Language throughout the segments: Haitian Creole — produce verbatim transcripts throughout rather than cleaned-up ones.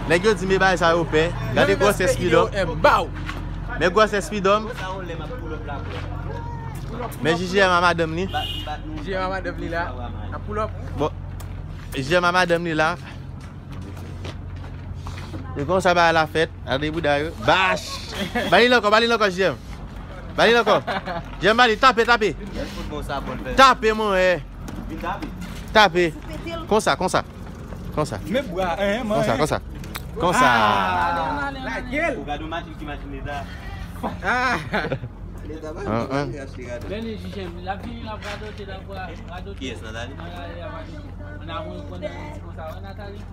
Nèg yo di men bagay sa yo pè. Gade gwosès Spidòm. Men gwosès Spidòm. Men J J M a madanm li. J J M a madanm li la. N ap pull up. Bon. J J M a madanm li la. E konsa bagay la fèt. Gade bouda yo. Bach! Ba li l ankò, ba li l ankò, J J M. Ba li l ankò. J J M, ba li, tape, tape. Tape, mon, eh. Tape. Konsa, konsa. Konsa. Men bra, hein, man. Konsa, konsa. Konsa. Ah, lagel. Ou gade yon machin ki machin leta. Ah. Leta pa vin achte gado. Vini, J J M, l ap vini, l ap radote, l ap ra-, radote. Kiyès, Nathalie? Nathalie, l ap radote. Ann a mwen konn nan ti konsa, wè, Nathalie.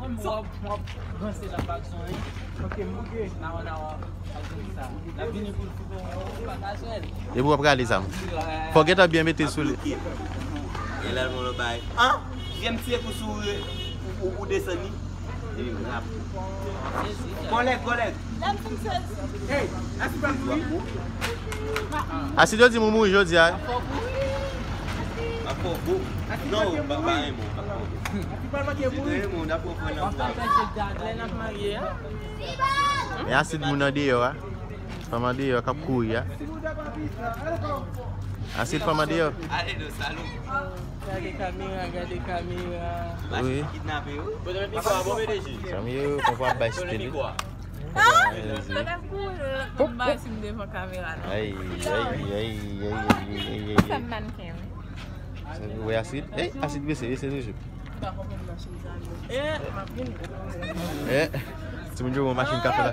Mwen, m wè w, m wè w ranse nan bak son, hein. Ok, m bouke. Nawa, nawa. Epi w ap rale zam. Fò w gentan byen mete l sou li. E lè l vin lòt bagay. An! J M tiye kou sou ou, ou, ou desann li. Epi m rap. Kòlèg, kòlèg. Hey, Asid pral mouri. Asid yo di m ou mouri jodi a. M ap fè w gou. Non, ou pa, pa renmen w, m ap fè w gou. Asid pral manke mouri. Si te renmen w, n ap fè w pran nan. E Asid moun nan deyò a. Fanm an deyò k ap kouri a. Asid fanm an deyò. Ale non, salou. Gade kamera, gade kamera. Wi. Kidnape yo. Zanmi yo, konpwa ap bay site li. Konpwa ap bay site li. Ayi, ayi, ayi, ayi, ayi, ayi, ayi. Sa m mannequin, wi. Ou wè Asid? Ey, Asid bese, bese toujou. Eh, timoun yo wè yon machin k ap fè la.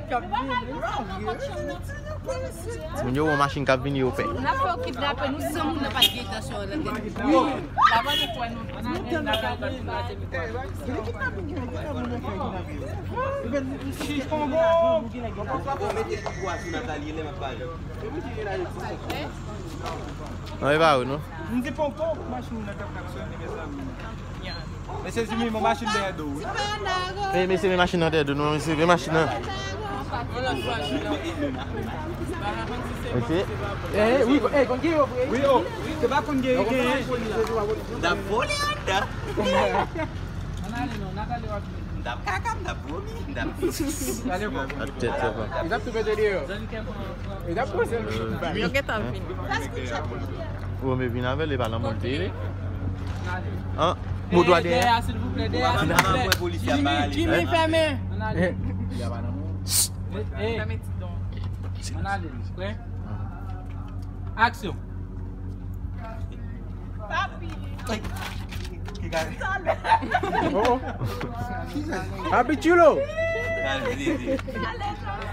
Timoun yo wè yon machin k ap vini yo pè. N ap fè yo kidnape nou san moun nan pa t gen entansyon an nan tèt. Wi. Lavan nou kwè nou. Nan e ba ou non. M di poko machin nan t ap fonksyone, mezanmi. Mesye, si mi, men machin dèyè do, wi. Ey, mesye, men machin nan dèyè do nou, mesye, men machin nan. Mesye. Eh, wi, eh, konn gen yo vre. Wi, oh. Se pa konn gen, gen. N ap vole anndan. N ap kaka, n ap vomi, n ap... Gade bon. Tèt, tèt, bon. Yo gentan vini. Ou men vin avè l, e pa nan mond li ye. An, mot dwa dèyè. Dèyè, silvouplè, dèyè, silvouplè. Jimmy, Jimmy, fèmen. Ann ale. Fèmen ti don. Ann ale, prè? Aksyon. Papi. Papi Chulo.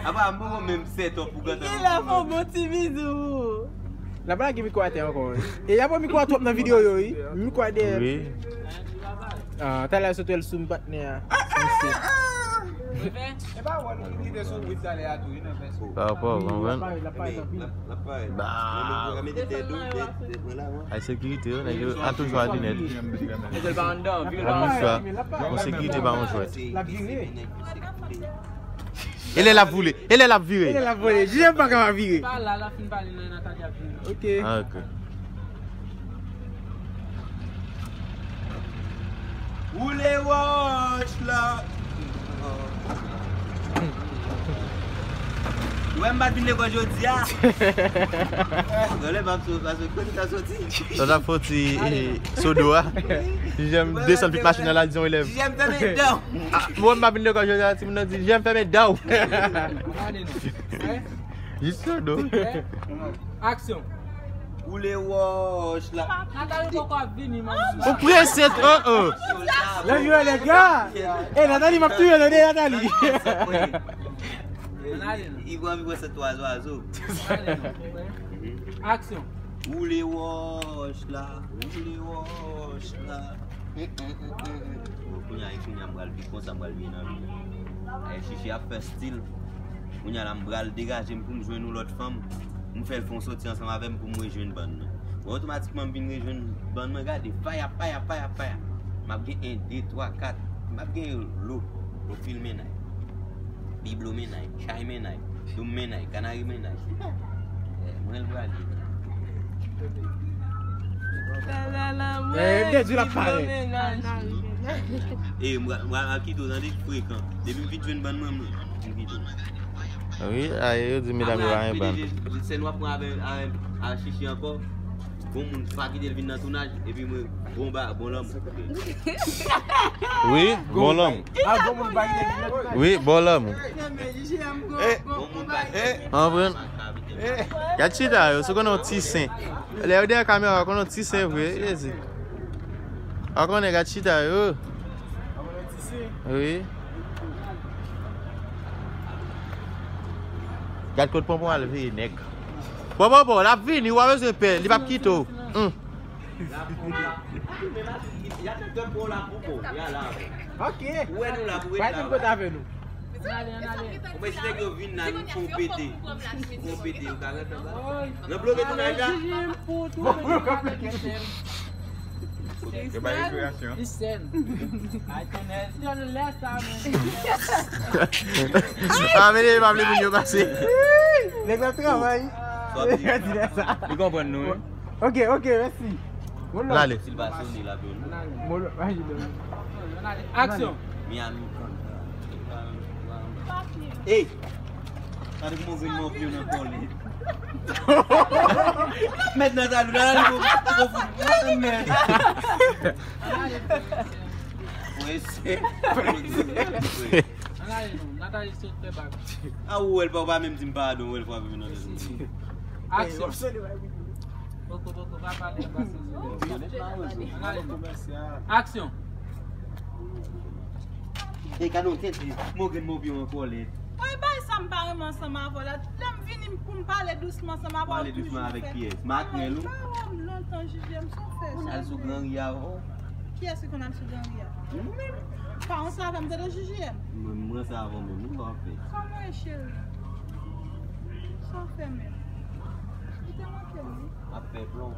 Apa, m poko menm set up pou gade. Kilè fè yon bon ti bizou. L ap lage mikwo atè ankò, wi. E y ap pran mikwo a twòp nan videyo yo, wi. Mikwo a dèyè. Wi. Ah, talè a sot wè l sou m patnè a. Sou misye. E pa wè nou ki rive sou wi talè a tou, wi, nan fè sou. Pa rapò, konprann? Ba. Ay sekirite yo, nèg yo a toujou a linèt. Misye pa anndan, vire pa anndan. Yon sekirite pa yon jwèt. L ap vire. E lè l ap voule, e lè l ap vire. E lè l ap vole. J J M pa ka pa vire. Pa la, l ap fin pale nan Nathalie ap vini. Ok. Ah, ok. Woule wòch la. Ou wè m pa t vin lekòl jodi a. Gole m ap sou, paske kote sa soti. Sa t ap fè ti, eh, sodo a. J J M desann vit machin nan la, di yon elèv. J J M fèmen dan. Ah, mwen m pa vin lekòl jodi a, timoun nan di, J J M fèmen dan w. Jis sodo. Aksyon. Woule wòch la. Nathalie poko ap vini, man. Ou prese, oh, oh. Lè yo lè ga. Eh, Nathalie, m ap touye w, tande, Nathalie. Li pran, li pran se twa zwazo. Aksyon. Woule wòch la, woule wòch la. Bon, kounye a, e kounye a m pral viv konsa, m pral vin nan vi. Ay, Chichi ap fè stil. Kounye a la, m pral degaje m pou m jwenn yon lòt fanm. M fè l fè yon soti ansanm avè m pou m rejwenn bann mwen. Bon, otomatikman, m vin rejwenn bann mwen, gade, faya, faya, faya, faya. M ap gen en, de, twa, kat. M ap gen lo, lo pil mennaj. Biblo mennaj, chay mennaj, doum mennaj, kanari mennaj. Eh, mwen l pral ye. Eh, m te di l ap pale. E, m pral, m pral kite w tande frekan. Depi m fin jwenn bann mwen, m, m kite w. Wi, a, yo di medam yo pa gen bann. Sèn w ap pran avè, avè, avè Chichi ankò. Bon moun pa kite l vin nan tounaj, epi mwen, bon ba, bon lanmou. Wi, bon lanmou. Ah, bon moun pa kite l vin nan tounaj. Wi, bon lanmou. Bon moun pa kite l vin nan tounaj. Gad chita yo, sou konnen yon ti sen. Lè yo dèyè kamera, konnen yon ti sen vre, Jezi. A konnen gad chita yo. Wi. Gad kot Ponpon al veye nèg. Bon, bon, bon, l ap vini, w a bezwen pè, li p ap kite w. Hum. Ok. Ou wè nou la pou ret la. Kote avè nou. Ou mwen si nèg yo vin la, nou fon pete. Fon pete, yo ka rete anba. Nan bloke tounaj la. Yo bay rekreasyon. Ah, men, pa vle moun yo pase. Nèg la travay. Li konprann nou, wi. Ok, ok, mèsi. N ale. Silva Sony la, bro. Aksyon. Miami. Ey! Gade kòman vin mwen pye nan kòlèt. Mèt nan talou, nan talou, pou, pou fout. Mèt. Mwen se. Ann ale non, Nathalie sot fè bak. A ou wè l pa, ou pa menm di m padon, ou wè l frape m nan tèt. Aksyon. Poko, poko, pa pale, pa pale. Ann ale non. Aksyon. E gade yon tèt li, mwen gen mwen pye an kòlèt. Mwen bay sa m pa renmen ansanm avè w la. Lè m vini pou m pale dousman ansanm avè w. Pale dousman avèk kiyès? Makrèl ou? Pawòl lontan jije m sa w fè. Konn al sou Gran Ri a, oh. Kiyès ki konn al sou Gran Ri a? Ou menm. Pa ranse avè m, tande jije m. Mwen, mwen ranse avè w menm, wi, sa w ap fè. Kòman w ye, cheri? Sa w fè menm? Ou te manke m, wi. Ap fè plon.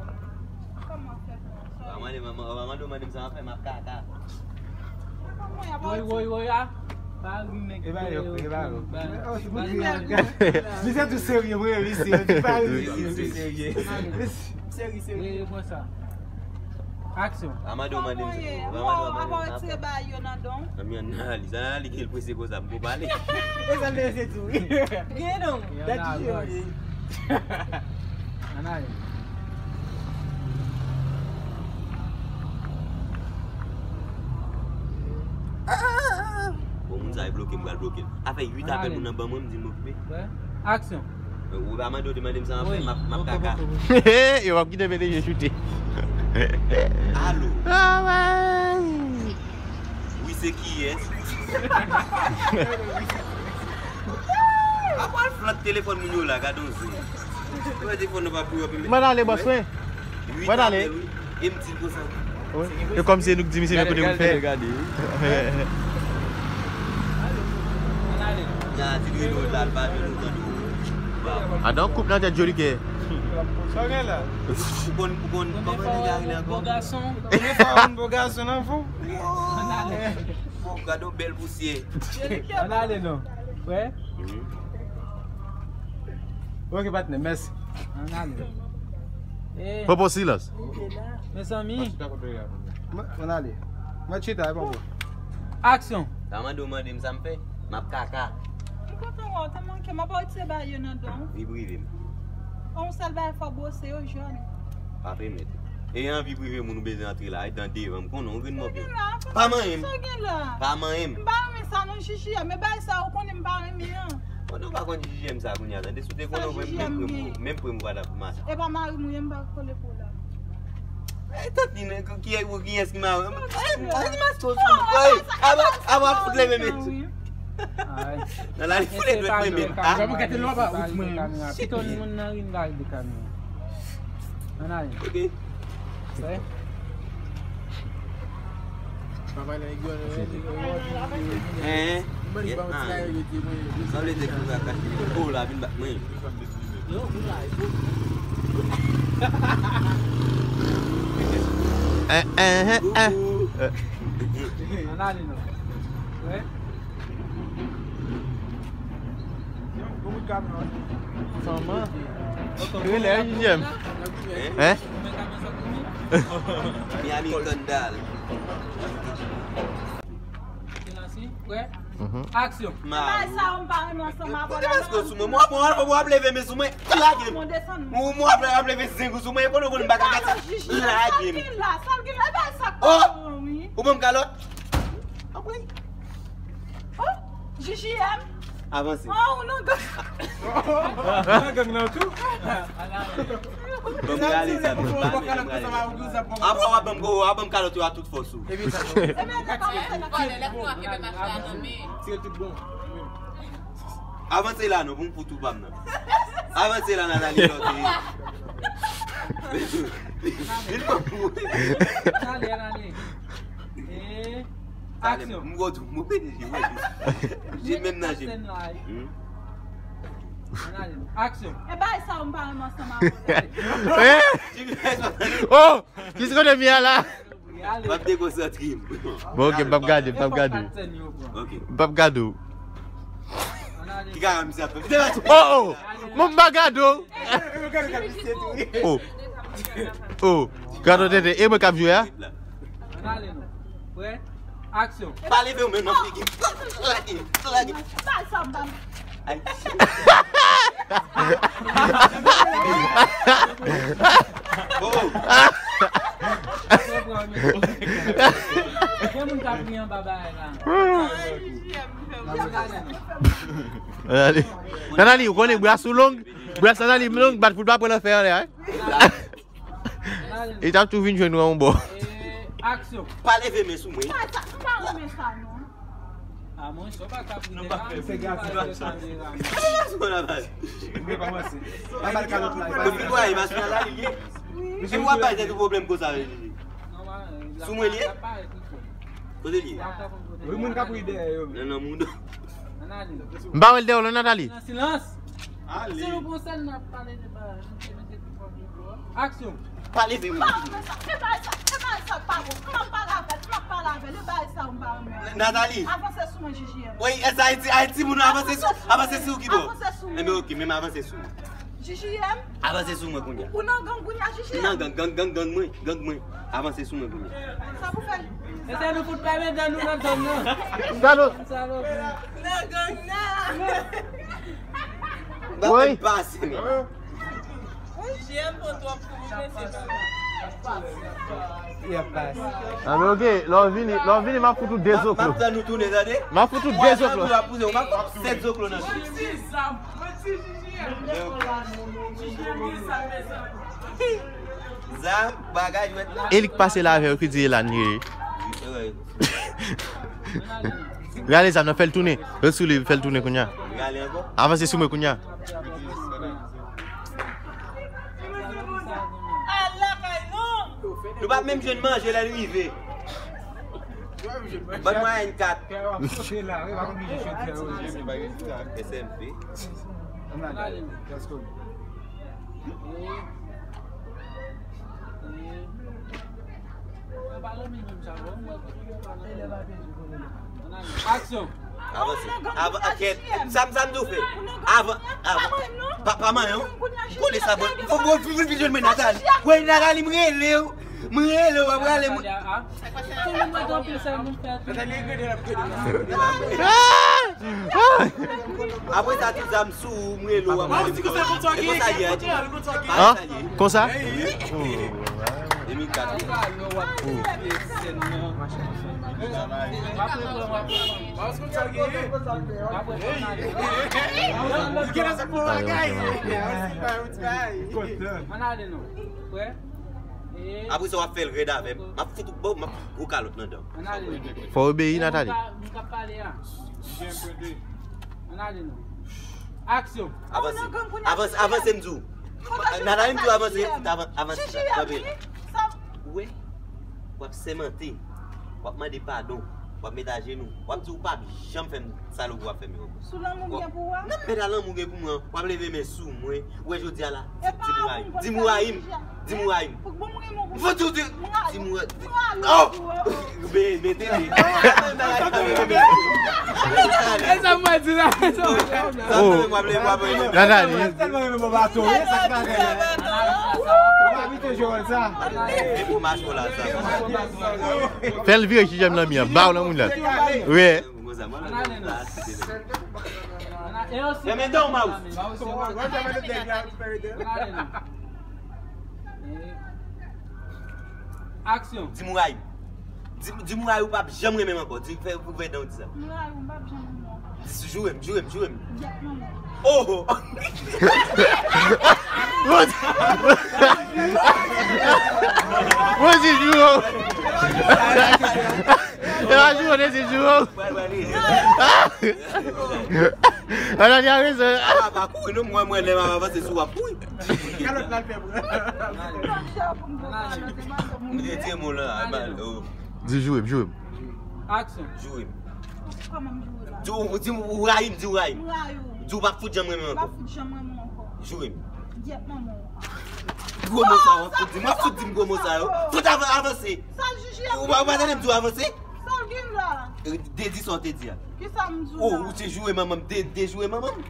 Kòman ap fè plon? Ou pa mande, ou pa mande, ou mande m sa m ap fè, m ap kaka. Woy, woy, woy, a. Pa ri, nèg. E pa yo, e pa yo. Misye tou serye, vre, misye. Li pa ri, misye. Serye, serye. Aksyon. Amado mande m. Apa w retire bagay yo nan don? Analiz, analiz, li gen l prese konsa, m pou pale. E sa l te se tou, wi. Gen non. Dat jije, wi. Analiz. Bon, moun sa e bloke m, pral bloke l. Afè uit apèl moun nan ban mwen, m di m okipe. Aksyon. Ou pa mande, ou te mande m sa m ap fè, m ap, m ap kaka. Yo p ap kite P D G choute. Alo. Wi, se kiyès? Apa w al flank telefòn moun yo la, gade yon zen. Telefòn nan pa pou yo. M ann ale, bòs mwen. Mwen ale. E m di l konsa. Wi. E kòmsi se nou k di misye men kote pou l fè. Adan koup nan tèt Jolikè. Sa w gen la? Ou konn, ou konn, kòman nèg la rele ankò? Bo gason. Premye fwa yon bo gason nan fou. Gade yon bèl pousyè. Ann ale non. Wè? Ok, patnè, mèsi. Ann ale. Popo, silans. Mezanmi. Mwen, mwen ale. Mwen chita, e pa bon. Aksyon. Sa mande w mande m sa m fè. M ap kaka. M kontan wè w, te manke m, apa w retire bagay yo nan don? Vi prive m. Yon sèl bagay, fò w bwose yo jòn. Pa pèmèt. E anvi prive moun ou bezwen antre la, e dan devan m konnen w grenn mòpyon. Pa manyen m. Sa w gen la? Pa manyen m. M pa renmen sa non, Jiji a, men bagay sa ou konnen m pa renmen an. Konnen w pa konn Jiji a sa kounye a, tande, si w te konnen w menm, menm prem ou pa t ap mache. E pa mari m ou ye, m pa kole pou w la. E tant li, men, ki, ki, kiyès ki mari m? Ay, ay, mas to sou. Ay, aba, aba, fout leve men. Nan la, li fout leve men. Ah. Pito moun nan ri m gade kamera. Ann ale. Ok. Wè? Hein? Sanble se ki va kache. Oh, la vin bat mwen. Hein, hein, hein, hein. Ann ale non. Wè? Fanm an. Rele a, J J M. Hein? Miami Kandal. Prè? Mhm. Aksyon. Bay sa yo, m pa renmen ansanm avè w. Kote maske sou mwen? Mwen, mwen, mwen ap leve men sou mwen. Lage m. Mwen desann. Mwen, mwen ap, ap leve zeng ou sou mwen. Konnen, konnen m pa ka gade. Lage m. Sa l gen la? Sa l gen la? Bay sa k pa bon, wi. Ou ban m kalòt? Anmwey. Oh, J J M. Avanse. Oh, ou nan gang. Nan gang nan tou. Ban m rale sa, ban m rale, ban m rale. Apre w ap ban m, w ap ban m kalòt yo a tout fòs ou. Ebyen, dakò, se nan kòlè, lè pou w kenbe mache a nan men. Tire tout bon. Avanse la non, pou m fout ou pa m nan. Avanse la, Nathalie, lòt. Vin ban m. Dale, dale. E, aksyon. M gwo tou, m gwo pede je, wè. Je menm nan je. Aksyon. Ann ale. Aksyon. E bay sa yo m pa renmen ansanm avè w. Eh? Oh! Kisa kote mi a la? M ap dekonsantre m. Bon, ok, m p ap gade, m p ap gade. Ok. M p ap gade w. Ki ka misye ap fè? Oh, oh! Mwen m pa gade w. Oh. Oh. Gade w tete, e mwen k ap jwe a? Ann ale non. Prè? Aksyon. Pa leve w menm nan figi m. Lage, lage. Bay sa m pa. Ay. Oh. Gen moun k ap ri anba bagay la. Ale. Nathalie, ou konnen bras ou long? Bras Nathalie long, bat pou l pa pran lanfè anlè a. Li t ap tou vin jwenn ou yon bò. E, aksyon. Pa leve men sou mwen. Sa, sa, m pa renmen sa, non. A, mwen, sa w pa ka vin la. Se gason. Sou la baz. Mwen pa kòmanse. Pa ba l kalòt la. Kote l ye? Paske la, li ye. E w ap bay tèt ou pwoblèm konsa, vre, Jiji? Sou mwen li ye? Kote li ye? Wi, moun k ap ri dèyè yo. Nan, nan, moun. M pa wè l dèyè w, non, Nathalie? Silans. Ale. Se yon konsèy n ap pale de bagay. Aksyon. Pa leve m. Pa fè sa. E bagay sa, e bagay sa pa bon. M ap pale avè l, m ap pale avè l. E bagay sa, m pa renmen. Nathalie. Avanse sou mwen, J J M. Wi, e sa, Ayiti, Ayiti, moun avanse sou, avanse sou ki bò? Avanse sou mwen. Enben, ok, men m avanse sou mwen. J J M. Avanse sou mwen kounye a. Ou nan gang kounye a, J J M? Nan gang, gang, gang, gang mwen, gang mwen. Avanse sou mwen kounye a. Sa pou fè. E sa nou fout pèmèt dan nou nan zòn nan. Salòp. Salòp. Nan gang nan. Ba mwen pase, men. J M pran twòp kou, mesye. Y ap pase. A, men ok, lè w vini, lè w vini, m ap fout ou de zoklo. M ap tann ou tounen, tande? M ap fout ou de zoklo. W ap pouse, w ap fout sèt zoklo nan men. Zam, bagay jwèt la. E li k pase la avè yo ki di Elan ye. Rale zam nan, fè l tounen. Ret sou li, fè l tounen kounye a. Rale ankò. Avanse sou mwen kounye a. Nou p ap menm jwenn manje lè l rive. Ban mwen yon kat. S M P. Aksyon. Avanse. Avan, kèt. Sa m, sa m di w fè. Avan, avan. Pa, pa manyen w. Kole sa bon. Fò mwen vin, vin, vin jwenn mwen Nathalie. Wè Nathalie, m rele w. M rele w, w ap rele mwen. Apre sa, ti zam sou ou, m rele w, w ap rele mwen. E konsa ye, a di. An? Konsa? De mil kat. Ann ale non. Prè? E apre sa, w ap fè l rèd avè m. M ap fout ou, m ap fout gwo kalòt nan dan w. Ann ale non. Fò w obeyi, Nathalie. Moun k ap pale a. Ann ale non. Aksyon. Avanse. Avanse, avanse, m di w. Nathalie, m di w avanse, fout avan-, avanse. Kanpe la. Ou wè? W ap sèmante. W ap mande padon. W ap met ajenou. W ap di ou p ap janm fè m sa lòk w ap fè m yo ankò. Sou lanmou m gen pou ou a? Nan mèd a lanmou gen pou mwen an. W ap leve men sou mwen. Ou wè jodi a la. Di m ou rayi m. Di m ou rayi m. Di m ou rayi m. Pou bon m renmen ou. M fò di w di. Di m ou rayi. Oh! Be, mete li. E sa mwen di la. E sa mwen di la. Oh. Nathalie. Fè l vire J J M nan mi an. Ba w nan moun la. Wi. Ann ale non. Ann ale, e yo si. Fèmen dan w, Maus. Maus se mwen. Ann ale non. E, aksyon. Di m ou rayi m. Di, di m ou rayi m, ou p ap janm renmen m ankò. Di, fè, fè dan w di sa. M rayi w, m p ap janm renmen w ankò. Di, joure m, joure m, joure m. Gyèt manman w. Oh! Mwen di, mwen di, joure m. E pa joure, se joure. Ann ale, a rezon. A, pa kouri non, mwen, mwen, lè m ap avanse sou w ap kouri. Kalòt la l fè pran. M retire mo lan, a, ba, oh. Di joure m, joure m. Aksyon. Joure m. Kòman m joure la? Di w, di w, ou rayi m, di w rayi m. M rayi w. Di w p ap fout janm renmen m ankò. M p ap fout janm renmen w ankò. Joure m. Gyèt manman w. Gwo mo sa w ap fout di m. W ap fout di m gwo mo sa yo. Fout avan-, avanse. Sa l jije a. Ou pa, ou pa tande m di w avanse? Sa l gen la? E, dedi sa w te di a. Kisa m di w la? Oh, ou te joure manman m, de, dejoure manman m.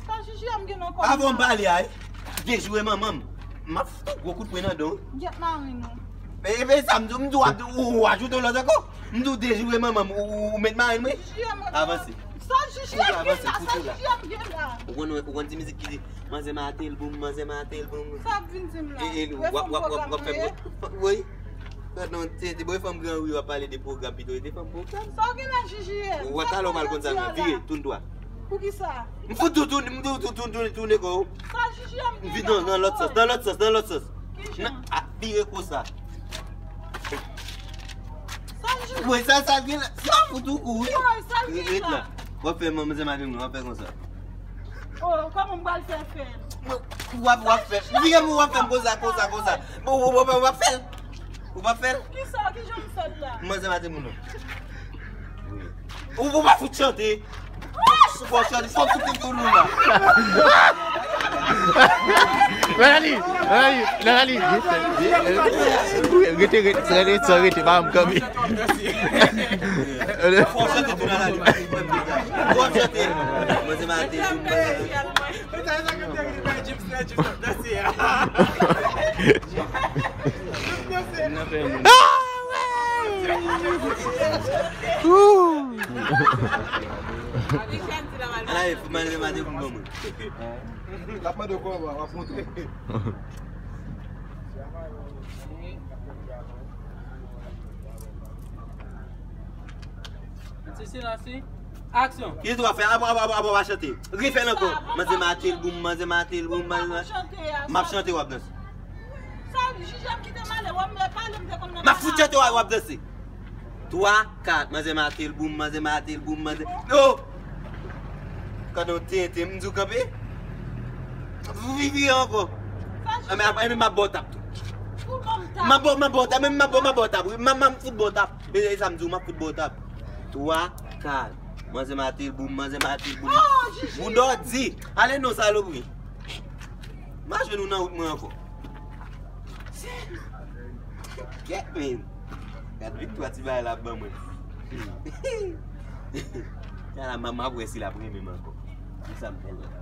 Sa jije a m gen nan kò m la. Avan m pale a, dejoure manman m. M ap fout ou gwo kout pwen nan don. Gyèt marenn ou. E, e, sa m di w, m di w, ou, ou ajoute yon lòt ankò. M di w dejoure manman m, ou, ou, ou met marenn mwen. Jije a m gen. Avanse. Sa jije a m gen la, sa jije a m gen la. Ou konn, ou konn ti mizik ki di, manzè matel boum, manzè matel boum. Sa ap vin di m la? E, e, w ap, w ap, w ap, w ap fè m, wi. Gad non, te, te, bon, e fanm gran wi, w ap pale de pwogram pito, e de fanm pwogram. Sa w gen nan jije a? Ou wè talè w pral konn sa, vire, toun dwat. Poukisa? M fout tou, tou, m tou, tou, tou, tou, tounen kò w. Sa jije a m gen la? Vin nan, nan lòt sans, nan lòt sans, nan lòt sans. Kijan? Nan, a, vire konsa. Sa l jije? Wi, sa, sa l gen la. Sa fout ou kou, wi. Wi, sa l gen la. Ret la. W ap fè manzè maten, w ap fè konsa. Oh, kòman m pral fè fè l? W ap, w ap fè. Vire pou w ap fè m konsa, konsa, konsa. Bon, w, w, w, w ap fè l. Ou p ap fè l? Kisa, kijan m fè l la? Manzè maten moun nan. Ou, ou pa fout chante. Fò chante, fò fout tout moun la. Lali, Lali, Lali. Rete, rete, rete, rete, pa m kanpe. Fò chante tou nan Lali. Fò chante. Manzè maten moun nan. Ala e, manzè maten moun ban mwen. L ap mande w kòman, w ap montre. Ti silans wi. Aksyon. Ki tou w ap fè? Apa, apa, apa, apa, apa chante. Refè l ankò. Manzè maten boum, manzè maten boum, manzè maten. M ap chante, w ap danse. Sa, jije m kite m ale, w ap pale, m te konn nan. M ap fout chante, w ap danse. Twa, kat, manzè maten boum, manzè maten boum, manzè. Yo! Gade yon tenten, m di w kanpe. Vire ankò. Sa, jije. Enben, enben, m ap ba w tap tou. Ou ban m tap? M ap ba w, m ap ba w tap, men m ap ba w, m ap ba w tap, wi. M ap, m ap fout ba w tap. Men e sa m di w, m ap fout ba w tap. Twa, kat. Manzè maten boum, manzè maten boum. Oh, jije. Boudòdi. Ale non, salopri. M a jwenn ou nan wout mwen ankò. Kèt, men. Gad viktwa ti bagay la ap ban mwen. Sa la, m ap wè si l ap renmen m ankò. Ki sa m fè la?